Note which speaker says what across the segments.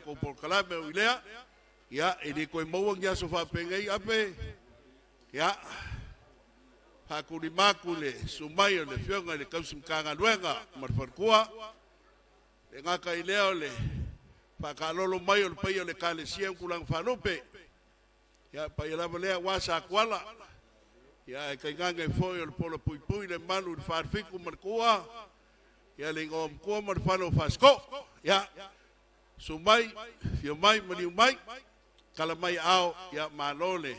Speaker 1: tatou polokalame o ilea, ia e le toe maua ni aso faapenei ape, ia faatulima atu i le susu mai o le Afioga i le Tausi Matagaluega ma le Faletua, le gata i lea o le faataalolo mai o le paia o le Ekalesia ma tulaga faalupe, ia paia lava lea aua Satuala, ia ae tainane foi o le pola puipui le mamalu i le Falefitu ma le Tua, ia le igoa matua ma le fale o Fasitoo. Ia, susu mai, afio mai, maliu mai, tala mai aao, ia malo le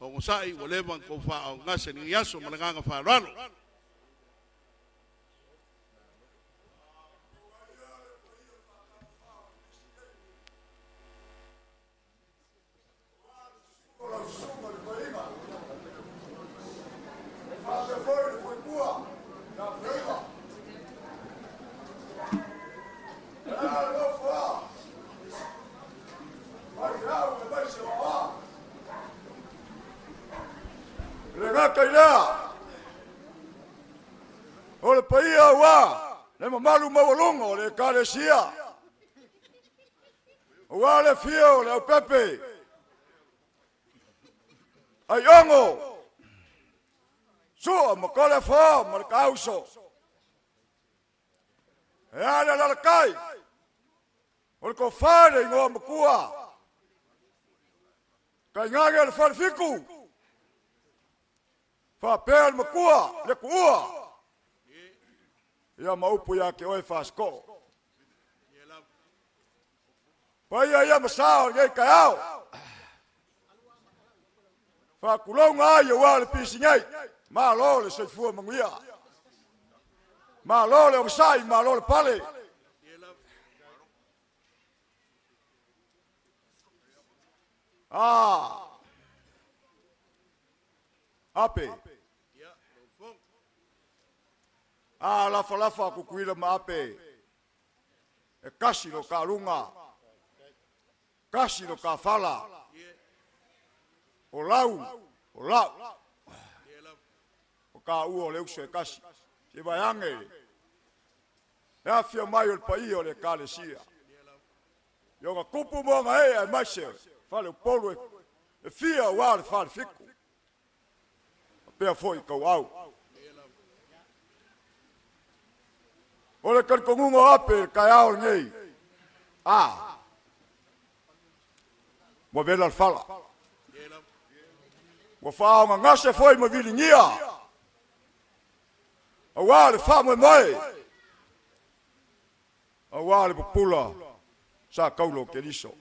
Speaker 1: onosai, ua leva ona outou faaaaogagase i lenei aso. Ma le agaga faaaloalo.
Speaker 2: Lau susuga i le Paeaiga, e faapea foi le Foetua ia Feoiva. E ala le nofo a faifeau aemaise o aoa. E le gata i lea, o le paia aua le mamalu maualuga o le Ekalesia, aua le afio o le Aupepe, Aiogo, Sua ma Toleafoa ma le Taauso. E a le alalatai o le tofa i le igoa matua, tainane le Falefitu, faapea le matua le tuua, ia ma upu ia te oe Fasitoo. Paia ia ma sa o lenei taeao. Faatulou ai aua le pisi nei. Malo le soifua manuia. Malo le onosai, malo le pale. Ah. Ape. Ah, lafa lafa kukuila ma ape. E kasi lo kaluga, kasi lo kafala, o lau, o lau. O ka ua o le uso e kasi. Se vaeage, e afia mai o le paia o le Ekalesia. I ona tupu ma ona ee aemaise fale Upolu e fia aua le Falefitu. Faapea foi i Tauau. O le talitonuga o Ape i le taeao lenei, a, ua vela le fala. Ua faaogagase foi ma viligia aua le faamoemoe, aua le pupula sa taulo o Keriso.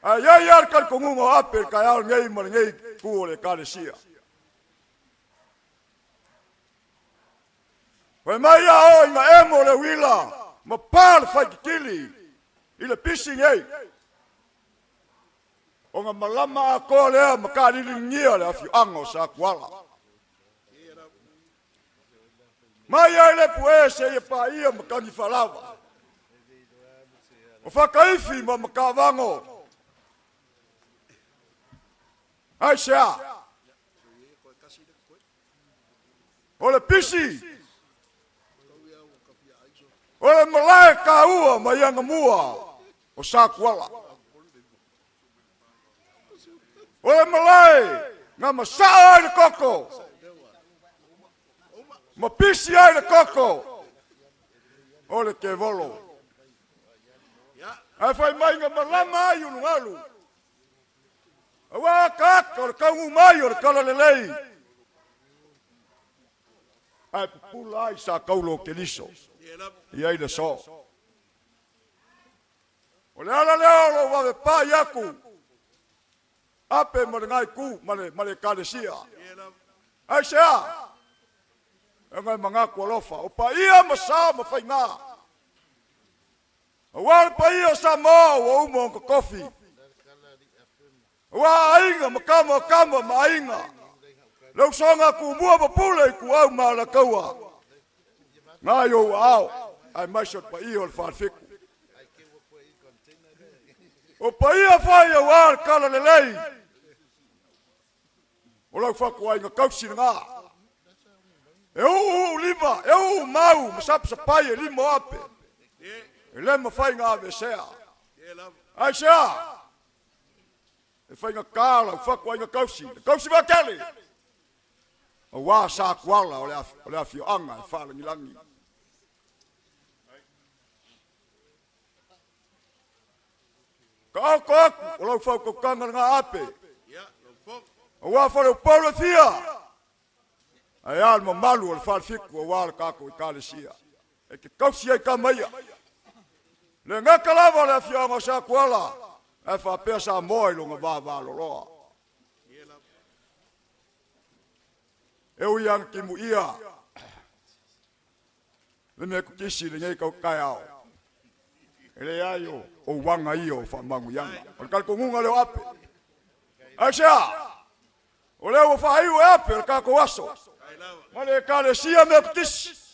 Speaker 2: Ae i ai lava le talitonuga o Ape i le taeao lenei ma lenei itu o le Ekalesia. Fai mai a oo ina emo le uila ma pa le faititili i le pisi nei, ona malama atoa lea ma taaliligia le afioaga o Satuala. Mai ai le puē seia paia matagi faalava. O Fakaifi ma Matavago. Aisea? O le pisi, o le malae taua mai Agamua o Satuala. O le malae na masaa ai le koko ma pisi ai le koko o le kevolo. Ae fai mai na malama ai ulugalu, aua akaaka o le taunuu mai o le talalelei, ae pupula ai sa taulo o Keriso i ai le aso. O le ala lea o lou vave pai atu Ape ma lena itu ma le, ma le Ekalesia. Aisea? Leaga e manatu alofa, o paia ma sa ma faiga. Aua le paia o Samoa ua uma ona totofi. Aua aiga ma tama o tama ma aiga. Le usoga a Tumua ma Pule Ituau ma Alataua. Ngai ou aao, aemaise o le paia o le Falefitu. O paia foi aua le talalelei o lau fatuaiga tausi lena. E uu lima, e uu mau ma sapasapai e lima o ape. E le mafai ona aveesea. Aisea? E faigata lau fatuaiga tausi, le tausi vaatele, aua Satuala o le afioaga e faalagilagi. Taoto atu o lau faautautaga lena Ape, aua faleupolu e fia, ae a le mamalu o le Falefitu aua le tatou Ekalesia e te tausi ai tama ia. Le gata lava o le afioaga o Satuala, ae faapea Samoa i lona vavaloloa. E ui lava ina timuia le mea kutisi i lenei taeao, e leai o uaga ia o faamanuiaga. O le talitonuga lea o Ape. Aisea? O lea ua faaiu e Ape o le tatou aso ma le Ekalesia Metotisi.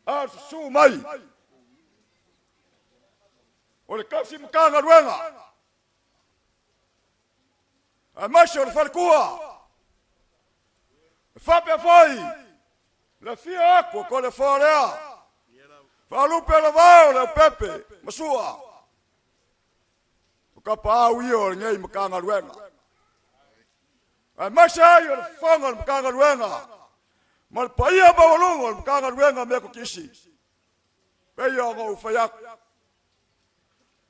Speaker 2: A o le susu mai o le tausi Matagaluega aemaise o le faletua. E faapea foi le afio atu o Toleafoa lea, Faalupe Lavao Leaupepe ma Sua, o tapaau ia o lenei Matagaluega, aemaise ai o le fofoga o le Matagaluega ma le paia maualuga o le Matagaluega Metotisi. Pei ona ou fai atu,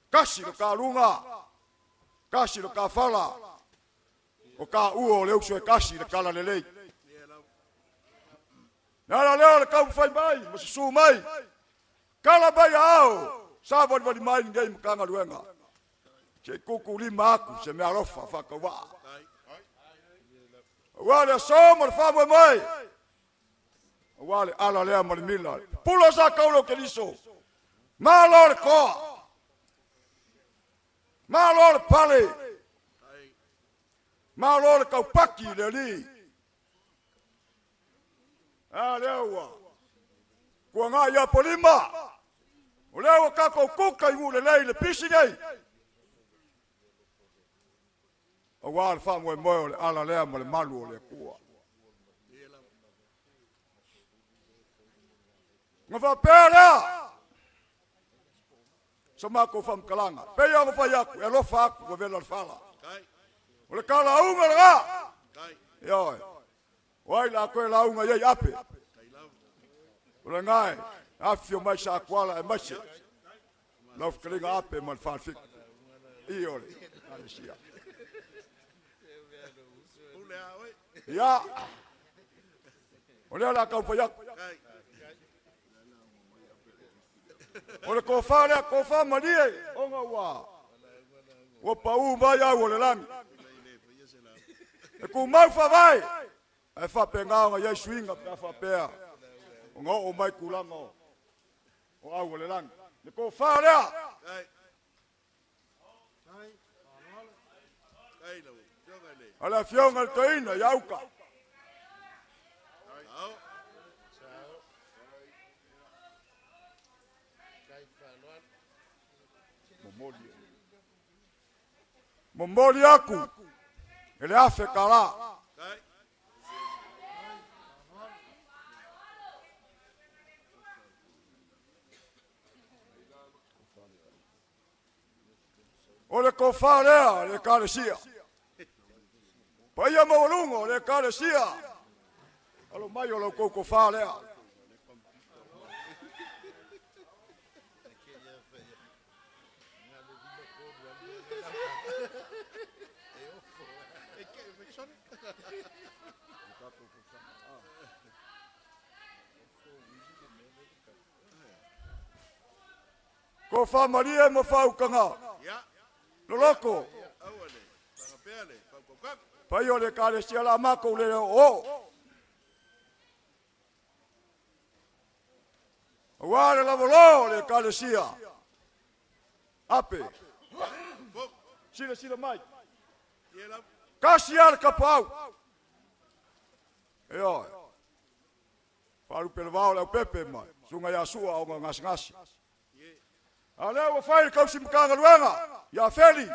Speaker 2: tasi le taluga, tasi le tafala, o taua o le uso e tasi i le talalelei. Le ala lea o le taumafai mai ma susu mai, tala mai aao, savalivali mai lenei Matagaluega, se i tuutuulima atu se meaalofa faatauvaa. Aua le aso ma le faamoemoe, aua le ala lea ma le mila, pula sa taula o Keriso, malo le toa, malo le pale, malo le taupaki i le Alii. A lea ua tuanai Apolima, o lea ua tatou kuka i Nuulelei i le pisi nei, aua le faamoemoe o le ala lea ma le malu o le Atua. Na faapea lea sa matou faamatalaga, pei ona fai atu, e alofa atu ua vela le fala. O le talauga lena. Ioe. O ai la toe lauga i ai Ape? O lena e afifio mai Satuala aemaise lau fetalaiga Ape ma le Falefitu. I o le Ekalesia. Ia, o lea o le a taumafai atu. O le tofa lea, tofa malie, ona ua ua pau mai au o le lagi. E tumau faavae, ae faapena ona i ai suiga pe a faapea ona oo mai tulaga o au o le lagi. Le tofa lea. A le Afioga i le Toeaina ia Uta. Momoli atu e le $1,000. O le tofa lea a le Ekalesia. Paia maualuga o le Ekalesia. Alo mai o la outou tofa lea. Tofa malie ma faautaga loloto. Paia o le Ekalesia la matou le oo. Aua le lavolo o le Ekalesia. Ape. Silasila mai. Tasi lava le tapaau. Ioe. Faalupe le vao le aupepe ma susuga ia Sua ona gasegase. A lea ua fai le tausi Matagaluega ia Feli,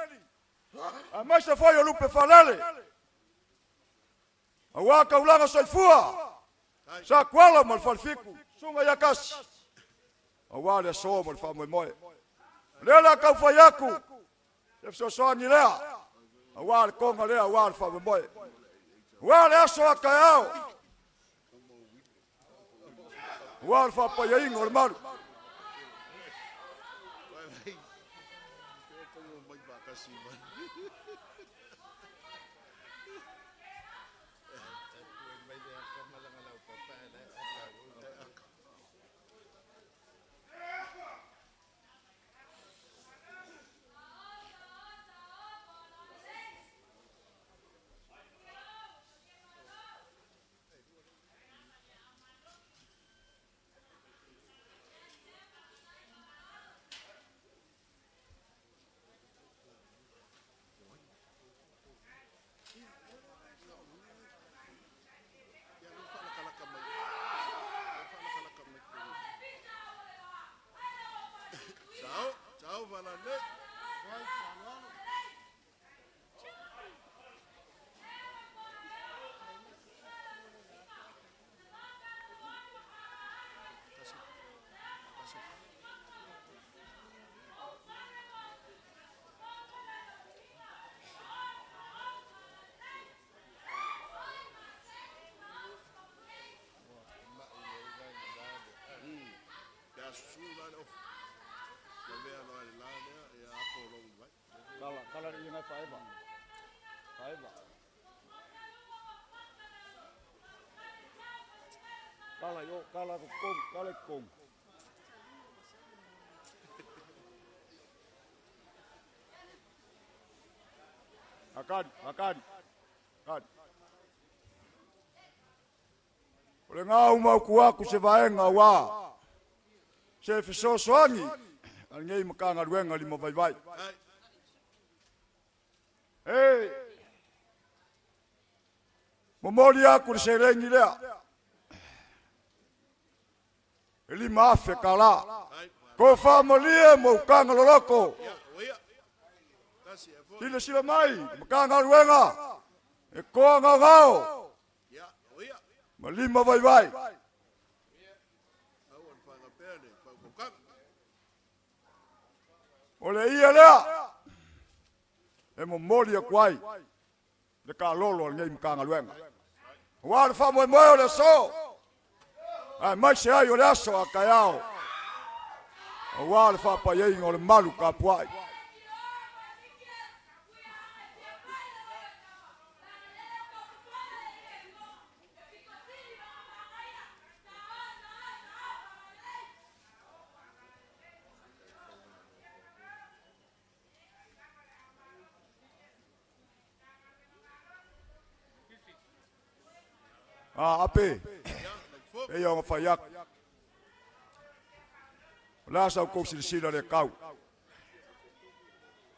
Speaker 2: aemaise foi o Lupe Faalele, aua taulaga soifua, Satuala ma le Falefitu, susuga ia Kasi. Auā le aso ma le faamoemoe. O lea o le a tau fai atu se fesoasoani lea, auā le toga lea, auā le faamoemoe. Auā le aso a taeao, auā le faapaiaina o le malu. O le gau mautu atu se vaega auā se fesoasoani a lenei Matagaluega limavaivai. E momoli atu le seleni lea e 5,000 tala. Tofa malie ma utaga loloto. Silasila mai le Matagaluega e toa gaogao ma lima vaivai. O le ia lea e momoli atu ai le kalolo a lenei Matagaluega. Aua le faamoemoe o le aso, aemaise ai o le aso a taeao, aua le faapaiaiga o le malu tapuai. A ape, e ia ona fai atu. O le a sa outou silasila le tau.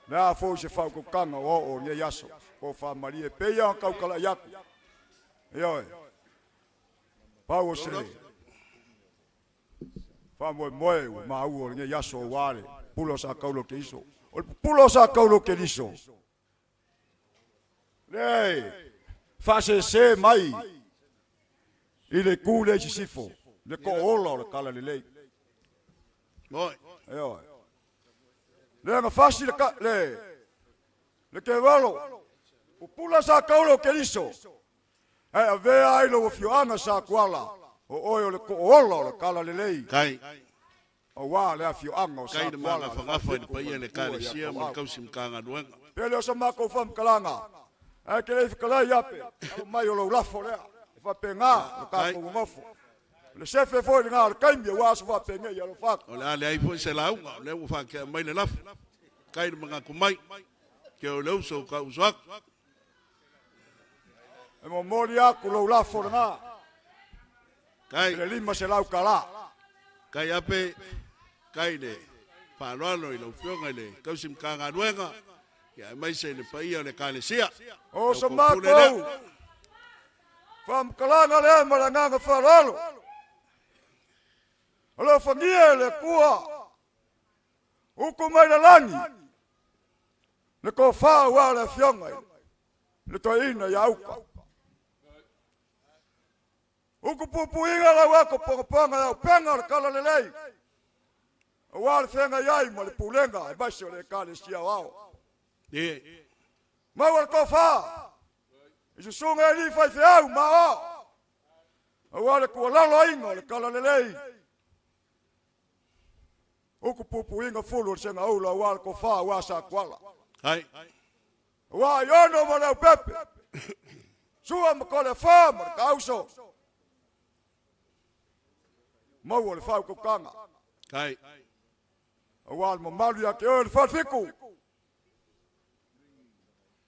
Speaker 2: Le a foi se faautautaga o oo o lenei aso. Po faamalie pe ia ona tautalai atu. Ioe. Pau o se faamoemoe ua maua o lenei aso aua le pula o sa taulo ke iso. O le pula o sa taulo ke liso. Le faasese mai i le itu lea i sisifo, le tooola o le tala lelei. Ioe. Le na fasi le, le, le kevalo, pupula sa taulo ke liso. Ae avea ai lou afioaga sa Tuala, o oe o le tooola o le tala lelei.
Speaker 1: Kai.
Speaker 2: Auā le afioaga o
Speaker 1: Kai le
Speaker 2: Sa Tuala, le
Speaker 1: magafagafa i le
Speaker 2: faafetu
Speaker 1: paia
Speaker 2: ma
Speaker 1: le
Speaker 2: le tua ia
Speaker 1: ekalesia ma le
Speaker 2: Tauau.
Speaker 1: kausi Matagaluega.
Speaker 2: Pe le o sa matou faamatalaga, ae ke le i fetalai ape, alo mai o lou lafo lea, e faapena lo
Speaker 1: Kai.
Speaker 2: tatou nonofo. O le sefe foi lena o le taimi aua aso faapenei alofa atu.
Speaker 1: O le a leai foi se lauga, o lea ua faatea mai le lafo. Kai le manatu mai, ke o le uso o ka uso atu.
Speaker 2: E momoli atu lou lafo lena,
Speaker 1: Kai.
Speaker 2: i le 500 tala.
Speaker 1: Kai ape, kai le faaaloalo i lau Afioga i le kausi Matagaluega, ia aemaise i le paia o le ekalesia.
Speaker 2: O sa
Speaker 1: Lau pule lea.
Speaker 2: matou faamatalaga lea ma le agaga faaaloalo. Alofagia e le Atua, utu mai le lagi, le tofa aua le afioga i le toeaina ia uta. Utu puipuiga lau ato pogapoga e auupega o le tala lelei. Aua le feagai ai ma le pulega aemaise o le Ekalesia Aoao. Maua le tofa i susuga i alii faifeau ma aoao, aua le tuualaloina o le talalelei, utu puipuiga fulu o le segaula, aua le tofa, aua Satuala. Aua Aiono ma Leaupepe, Sua ma Toleafoa ma le Taauso, maua le faautautaga. Aua le mamalu ia te oe le Falefitu,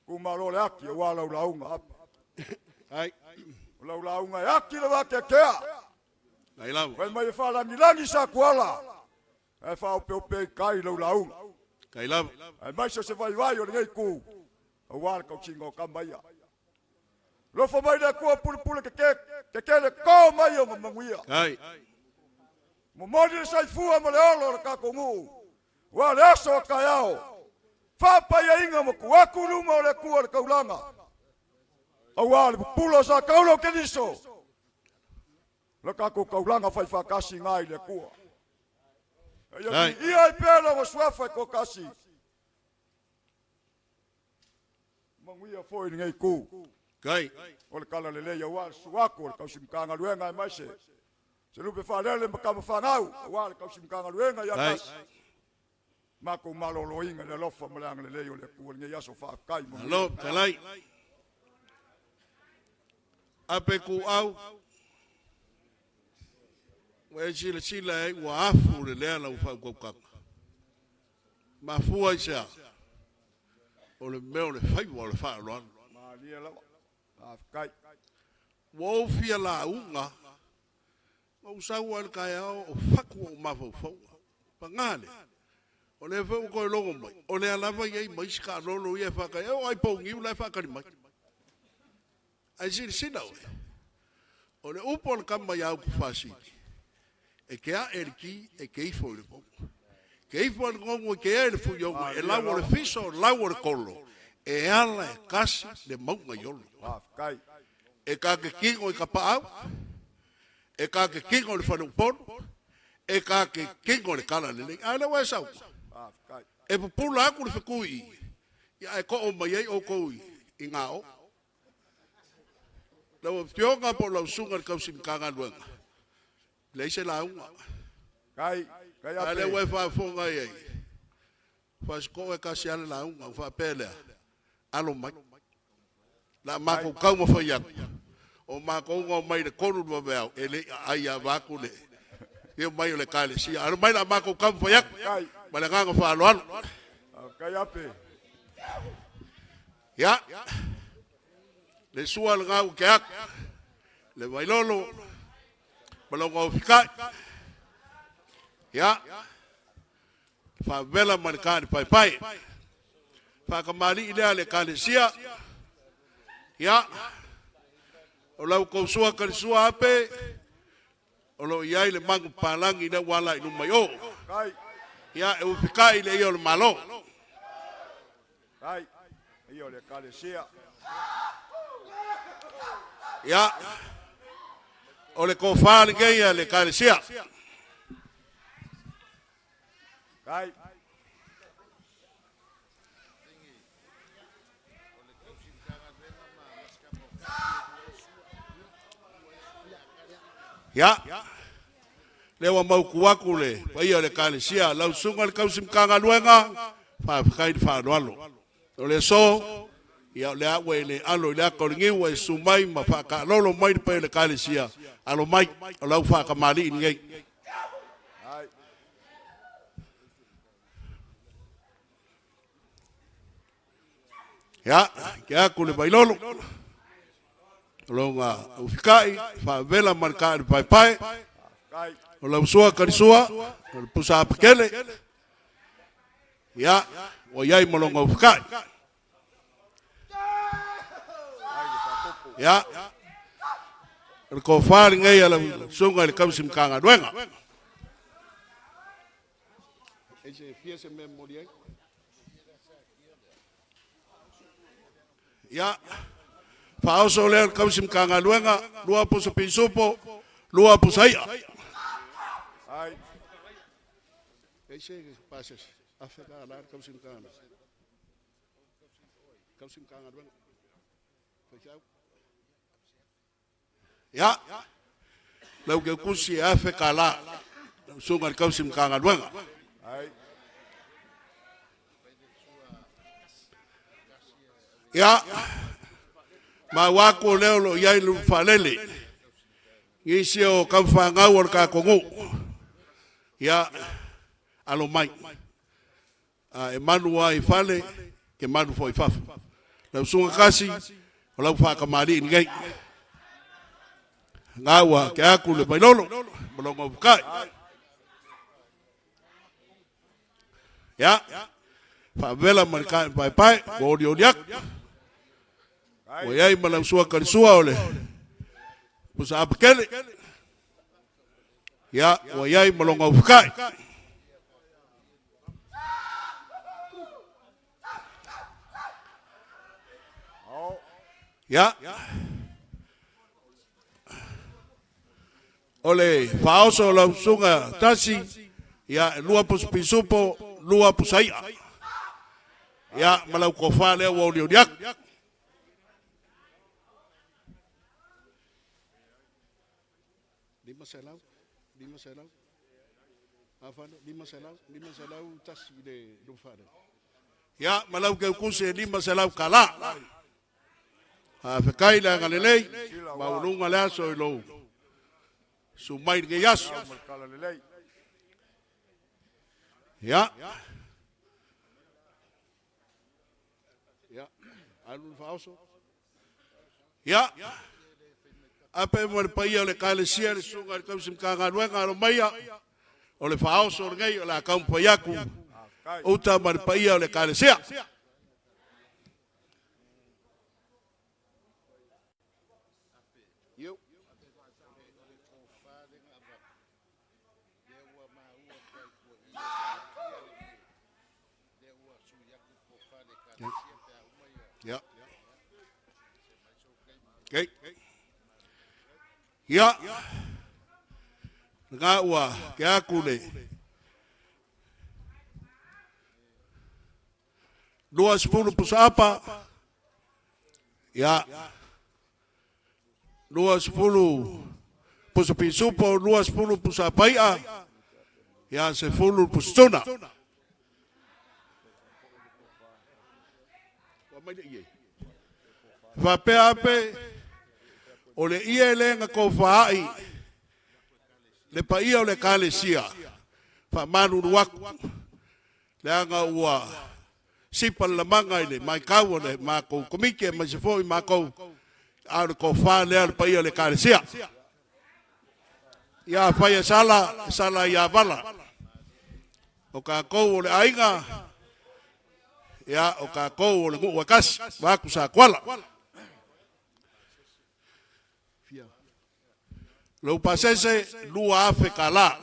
Speaker 2: Tumalo le ati aua lau lauga apa. O lau lauga e ati le vateatea. Fai mai e faalagilagi Satuala, ae faaopeope i tai lau lauga. Aemaise o se vaivai o lenei itu, aua le tausiga o tama ia. Alofa mai le Atua pulepule tetele to mai ona manuia. Momoli le saifua ma le ola o le tatou nuu, ua le aso a taeao. Faapaiaina ma tuu atu i luma o le Atua le taulaga, aua le pupula o sa taula o Keriso, la tatou taulaga fai faatasi i le Atua. Ia viia ai pea lona suafa e toatasi. Manuia foi lenei itu. O le tala lelei aua le susu atu o le tausi Matagaluega aemaise se lupe faalele ma tama fanau aua le tausi Matagaluega ia tasi. Matou maloloina i le alofa ma le agalelei o le Atua lenei aso faafetai.
Speaker 1: Malo, talai. Ape ku au. Ua e silasila ai ua afu le lea lau faautautaga. Mafua i se a? O le mea o le faiva o le faaaloalo.
Speaker 2: Malie lava. Faafetai.
Speaker 1: Ua ou fia lauga, na ou sau lava i le taeao o fatu ou mafaufauga. Paga lea, o lea foi ua toe logo mai, o lea lava e i ai ma isi taalolo ia e faatali, e oo lava i pouniu la e faatali mai. Ae silasila oe, o le upu a le tama ia Utufasili, e te ae i le ti, e te ifo i le mauga. E te ifo i le nonu, e te ea i le fuiono, e lau o le fiso, lau o le kolo, e ala e tasi le mauga i Olo. E ta te tino i Kapaau, e ta te tino i le faleupolu, e ta te tino i le talalelei. A o lea ua e saunoa, e pupula atu le fetui i i, ae too mai ai outou i gao. Lau Afioga po o lau susuga i le tausi Matagaluega, leai se lauga.
Speaker 2: Kai, kai
Speaker 1: A lea ua e faafofoga i ai, Fasitoo e tasi lava le lauga, ona faapea lea, alo mai. La matou taumafai atu, o matou na omai i le 3 i le vaveao, e le i aai lava vaeatu le afio mai o le Ekalesia. Alo mai la matou taumafai atu, ma le agaga faaaloalo.
Speaker 2: Kai ape.
Speaker 1: Ia, le sua lena ua ke atu, le Vailolo ma lona ofikai. Ia, faavela ma le taali paepae. Faakamalii lea le Ekalesia. Ia, o lau tou sua kalisua ape, o lo o i ai le magu papalagi lea ua ala i luma i o. Ia, e ufikai i le ia o le Malo.
Speaker 2: Kai, ia o le Ekalesia.
Speaker 1: Ia, o le tofa lenei a le Ekalesia.
Speaker 2: Kai.
Speaker 1: Ia, lea ua mautu atu le paia o le Ekalesia, lau susuga i le tausi Matagaluega, faafetai le faaaloalo. O le aso, ia o lea ua e le alo i le ata o le niu, ua e susu mai ma faataalolo mai le paia o le Ekalesia, alo mai, o lau faatamalii lenei. Ia, ke atu le Vailolo, o longa ufikai, faavela ma le taali paepae, o lau sua kalisua, o le pusa apakele, ia, ua iai ma longa ufikai. Ia, o le tofa lenei a lau susuga i le tausi Matagaluega. E se fia se mea momoli ai? Ia, faaoso lea le tausi Matagaluega, 2 pusa pisupo, 2 pusa i'a.
Speaker 2: Ai.
Speaker 1: E se pasese afe ka la kausi mkana. Kausi mkana luenga. Faisau. Ia, lau ke kusi e afe ka la. Lau sunga le kausi mkanga luenga. Ia, ma wako leo lo iai lu falele. Nisi o kauwhangau o le kakongu. Ia, alo mai. A e manu ai fale, ke manu foi fafo. Lau sunga kasi, o lau whakamali ni ngei. Ngā ua ke aku le mailolo, malonga ufukai. Ia, whaavela ma le kae pae pae, ua oli oli aku. Ua iai ma lau sua kalisua o le pusa apakele. Ia, ua iai ma longa ufukai. Ia, o le faaoso o lau susuga tasi, ia, e lua pusa pisupo, lua pusa i'a. Ia, ma lau kofa lea ua olioli aku. 500, 500, afale, 500, 501 i le lufale. Ia, ma lau keukusi e 500 kala. Faafetai le agalelei, maualuga le aso i lou susu mai lenei aso. Ia. Ia, alu le faaoso. Ia, ape ma le paia o le Ekalesia, le susuga i le tausi Matagaluega, alo maia, o le faaoso lenei o le a taumafai atu, uta ma le paia o le Ekalesia. Ia. Okay. Ia. Lena ua ke aku le 20 pusaapa. Ia. 20 pusa pisupo, 20 pusa pai'a, ia, 10 pusa tuna. Faapea ape, o le ie le na tofaai le paia o le Ekalesia, faamalulu atu, leaga ua sipa le lamaga i le maitau o le matou komiti aemaise foi matou, a o le tofa lea o le paia o le Ekalesia. Ia afai e sala, e sala ia vala. O tatou o le aiga, ia o tatou o le nuu e tasi, vaeatu Satuala. Lou pasese, 2,000 tala.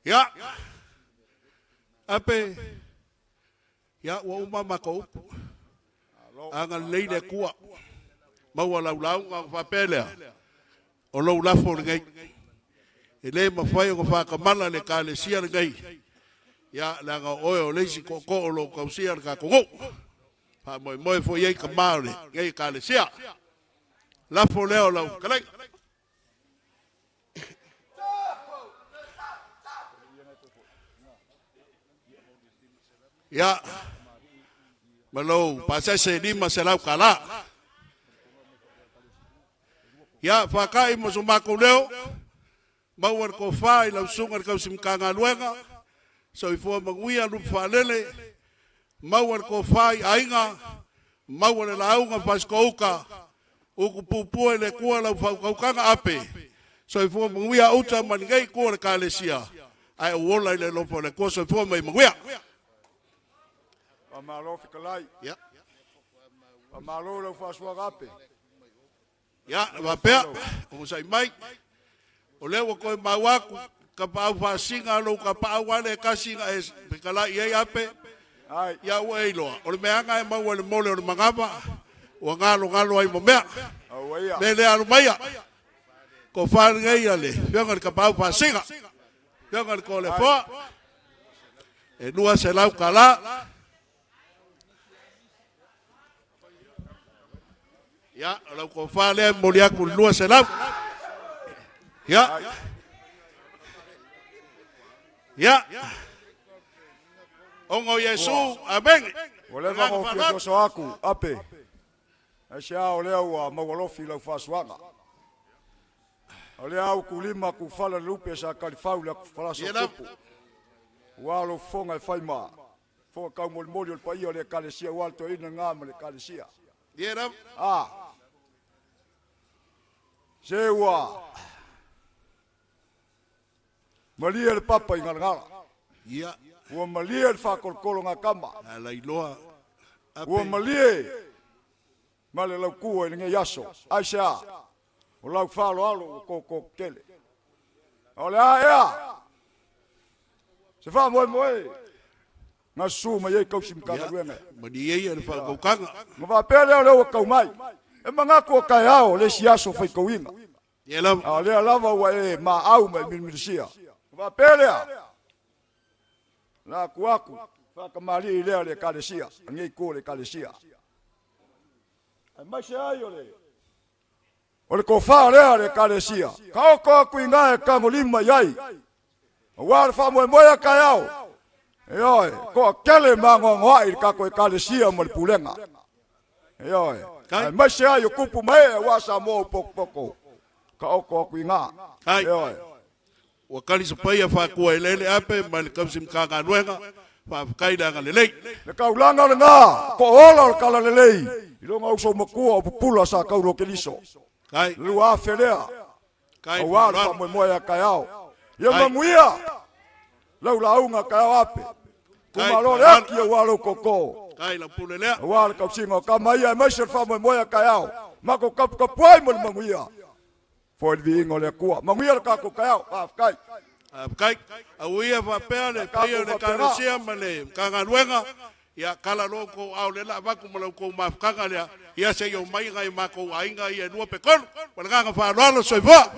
Speaker 1: Ia, ape, ia, ua uma matou upu. Agalelei le Atua, maua lau lauga ona faapea lea, o lou lafo lenei. E le mafai ona faatamala le Ekalesia lenei, ia, leaga o oe o le isi tootoo o lo o tausia le tatou nuu. Faamoemoe foi i ai tama o lenei Ekalesia. Lafo lea o lau fetalaiga. Ia, ma lou pasese 500 tala. Ia, faata'i ma so matou leo, maua le tofa i lau susuga i le tausi Matagaluega, soifua manuia lupe faalele, maua le tofa i aiga, maua le lauga Fasitoo-uta, utu pupua i le Atua lau faautautaga ape, soifua manuia uta ma lenei itu o le Ekalesia, ae ou ola i le alofa o le Atua, soifua ma ia manuia.
Speaker 2: Faamalo fetalai. Ia. Faamalo lau faasoaga ape.
Speaker 1: Ia, faapea, onosai mai, o lea ua toe maua atu, tapaau faasina lou tapaau lava lea e tasi na e fetalai i ai ape, ia ua e iloa, o le meaga e maua i le mole o le manava, ua galogalo ai ma mea.
Speaker 2: Auaia.
Speaker 1: Me lea alu maia. Tofa lenei a le Afioga i le Tapaau Faasiga, Afioga i le Toleafoa, e $200. Ia, o lau tofa lea e momoli atu le 200. Ia. Ia. Ona o Iesu, amene.
Speaker 2: Ua leva ona ou fia soso aku, Ape. Aisea o lea ua maualofi lau faasoaga. O lea au kulima kufala le lupe sa kalifau le falaso tupu. Ua lou fofoga e fai ma fofoga taumolimoli o le paia o le Ekalesia ua le toeaina lena ma le Ekalesia. A se ua malie le papa i galagala.
Speaker 1: Ia.
Speaker 2: Ua malie le faakolokolo gakama.
Speaker 1: Alailoa.
Speaker 2: Ua malie ma le laukua i lenei aso. Aisea? O lau faaaloalo ua koko tele. O le a ea? Se faamoemoe na susu mai ai tausi Matagaluega.
Speaker 1: Malie ia le faakautaga.
Speaker 2: Ma faapea lea o lea ua tau mai. E manatu o taeao le isi aso faitauina.
Speaker 1: Ia lava.
Speaker 2: A o lea lava ua e maau ma e milimilisia. Ma faapea lea, la atu aku, faatamalii lea o le Ekalesia, lenei itu o le Ekalesia. Aemaise ai o le O le tofa lea a le Ekalesia, taoto atu i ina e tagolima i ai, aua le faamoemoe a taeao, ioe, toatele ma anoanoai le tatou Ekalesia ma le pulega. Ioe, aemaise ai o tupu ma ee aua Samoa ua potopoto, taoto atu i ina. Ioe.
Speaker 1: Ua talisapaia faatua eleele ape mai le tausi Matagaluega, faafetai le agalelei.
Speaker 2: Le taulaga lena, po o ola o le talalelei i lona uso matua o Pupula sa taulu o Keliso.
Speaker 1: Kai.
Speaker 2: Le 2000 lea,
Speaker 1: Kai
Speaker 2: aua le
Speaker 1: faaaloalo.
Speaker 2: faamoemoe a taeao. Ia
Speaker 1: Kai.
Speaker 2: manuia lau lauga taeao ape.
Speaker 1: Kai
Speaker 2: Tumalo le
Speaker 1: faaaloalo.
Speaker 2: ati aua lou koko.
Speaker 1: Kai lau pule lea.
Speaker 2: Aua le tausiga o tama ia aemaise le faamoemoe a taeao. Matou taputapu ai mo le manuia. Foi le viiga o le Atua. Manuia le tatou taeao. Faafetai.
Speaker 1: Faafetai. Aua ia faapea le paia o le Ekalesia ma le Matagaluega, ia kala loa outou aao lea o le a avatu ma la outou mafutaga lea, ia se i omai nai o matou aiga ia e lua pe tolu. Ma le agaga faaaloalo, soifua.